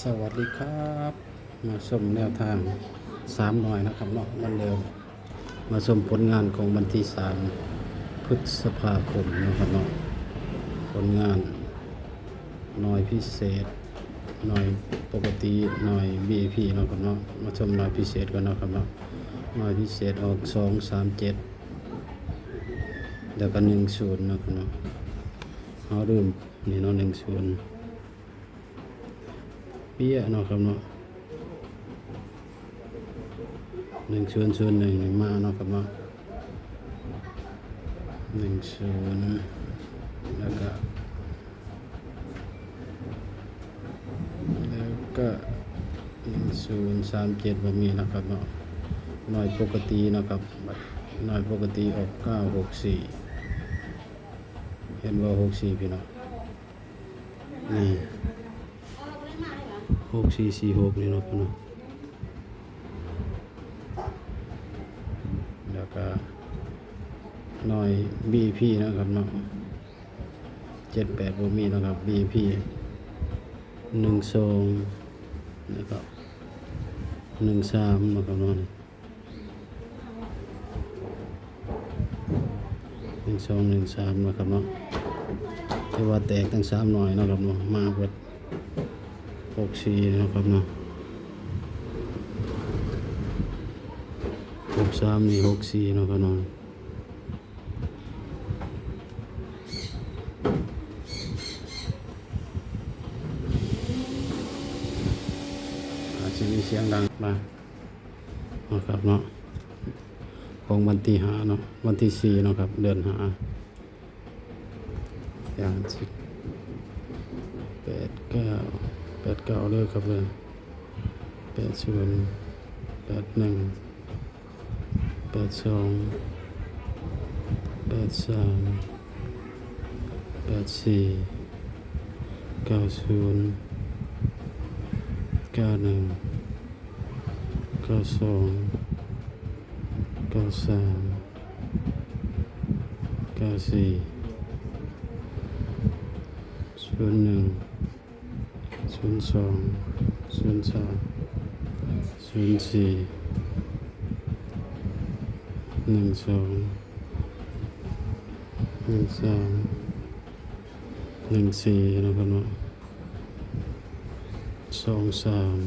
ສະຫວັດດີຄັບ ມາຊົມແນວທາງສາມໜ່ວຍນະຄັບເນາະ ວັນເດີມ ມາຊົມຜົນງານຂອງວັນທີສາມ ພຶດສະພາຄົມເນາະຄັບເນາະ. ຜົນງານໜ່ວຍພິເສດ, ໜ່ວຍປົກກະຕິ, ໜ່ວຍ ວີໄອພີ ເນາະຄັບເນາະ. ມາຊົມໜ່ວຍພິເສດກ່ອນເນາະຄັບເນາະ. ໜ່ວຍພິເສດອອກສອງສາມເຈັດ ແລ້ວກໍໜຶ່ງສູນເນາະຄັບເນາະ. ເຮົາລືມ ນີ້ເນາະ ໜຶ່ງສູນ ເປຍເນາະຄັບເນາະ. ໜຶ່ງສູນສູນໜຶ່ງນີ້ມາເນາະຄັບເນາະ ໜຶ່ງສູນ ແລ້ວກະ ແລ້ວກະ ໜຶ່ງສູນສາມເຈັດ ບໍ່ມີເນາະຄັບເນາະ. ໜ່ວຍປົກກະຕິເນາະຄັບ ໜ່ວຍປົກກະຕິອອກເກົ້າຫົກສີ່ ເຫັນບໍ່ ຫົກສີ່ ພີ່ນ້ອງ. ນີ້ ຫົກສີ່ສີ່ຫົກ ນີ້ເນາະ ແລ້ວກະໜ່ວຍ ວີໄອພີ ເນາະຄັບເນາະ ເຈັດແປດ ບໍ່ມີເນາະຄັບ ວີໄອພີ ໜຶ່ງສອງ ນະຄັບ ໜຶ່ງສາມ ເນາະຄັບເນາະ. ໜຶ່ງສອງໜຶ່ງສາມ ເນາະຄັບເນາະ ຖືວ່າແຕກທັງສາມໜ່ວຍເນາະຄັບເນາະ ມາເບິດ ຫົກສີ່ ເນາະຄັບເນາະ ຫົກສາມ ນີ້ ຫົກສີ່ ເນາະຄັບເນາະ. ອາດຊິມີສຽງດັງມາ ເນາະຄັບເນາະ ຂອງວັນທີຫ້າເນາະ ວັນທີສີ່ເນາະຄັບ ເດືອນຫ້າ ຢ່າງຊິ ແປດເກົ້າ ແປດເກົ້າ ເດີຄັບເດີ ແປດສູນ ແປດໜຶ່ງ ແປດສອງ ແປດສາມ ແປດສີ່ ເກົ້າສູນ ເກົ້າໜຶ່ງ ເກົ້າສອງ ເກົ້າສາມ ເກົ້າສີ່ ສູນໜຶ່ງ ສູນສອງ ສູນສາມ ສູນສີ່ ໜຶ່ງສອງ ໜຶ່ງສາມ ໜຶ່ງສີ່ ເນາະຄັບເນາະ ສອງສາມ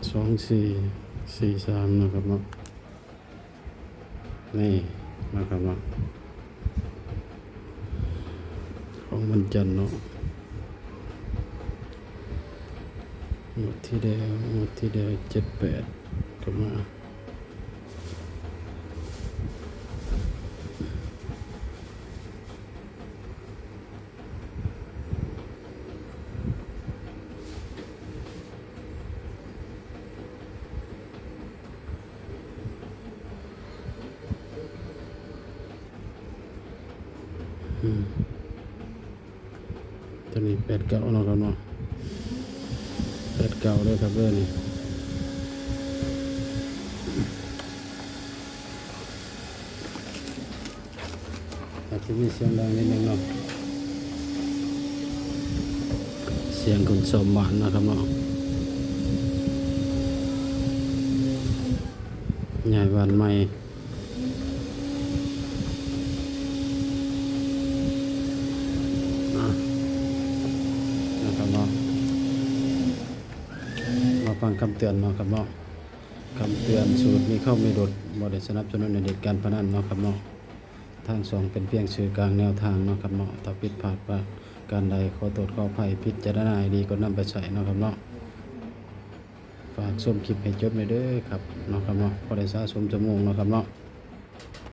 ສອງສີ່ ສີ່ສາມ ເນາະຄັບເນາະ. ນີ້ເນາະຄັບເນາະ ຂອງວັນຈັນເນາະ ງວດທີ່ແລ້ວ ງວດທີ່ແລ້ວ ເຈັດແປດ ກໍມາ ອືມ ຕົວນີ້ ແປດເກົ້າ ເນາະຄັບເນາະ ແປດເກົ້າ ເດີຄັບເດີ ນີ້. ອາດຈະມີສຽງດັງນິດໜຶ່ງເນາະ ສຽງຄົນຊອມບ້ານເນາະຄັບເນາະ ຍ້າຍບ້ານໃໝ່ ອ່າ ເນາະຄັບເນາະ ມາຟັງຄຳເຕືອນເນາະຄັບເນາະ. ຄຳເຕືອນ: ສູດມີເຂົ້າມີຫຼຸດ ບໍ່ໄດ້ສະໜັບສະໜູນໃຫ້ຫຼິ້ນການພະນັນເນາະຄັບເນາະ. ທາງຊ່ອງເປັນພຽງສື່ກາງແນວທາງເນາະຄັບເນາະ. ຖ້າຜິດພາດປະການໃດ ຂໍໂທດຂໍອະໄພ, ພິຈາລະນາໃຫ້ດີກ່ອນນຳໄປໃຊ້ເນາະຄັບເນາະ. ຝາກຊົມຄລິບໃຫ້ຈົບແດ່ເດີຄັບເນາະຄັບເນາະ. ພໍໄດ້ສະສົມຊົ່ວໂມງເນາະຄັບເນາະ.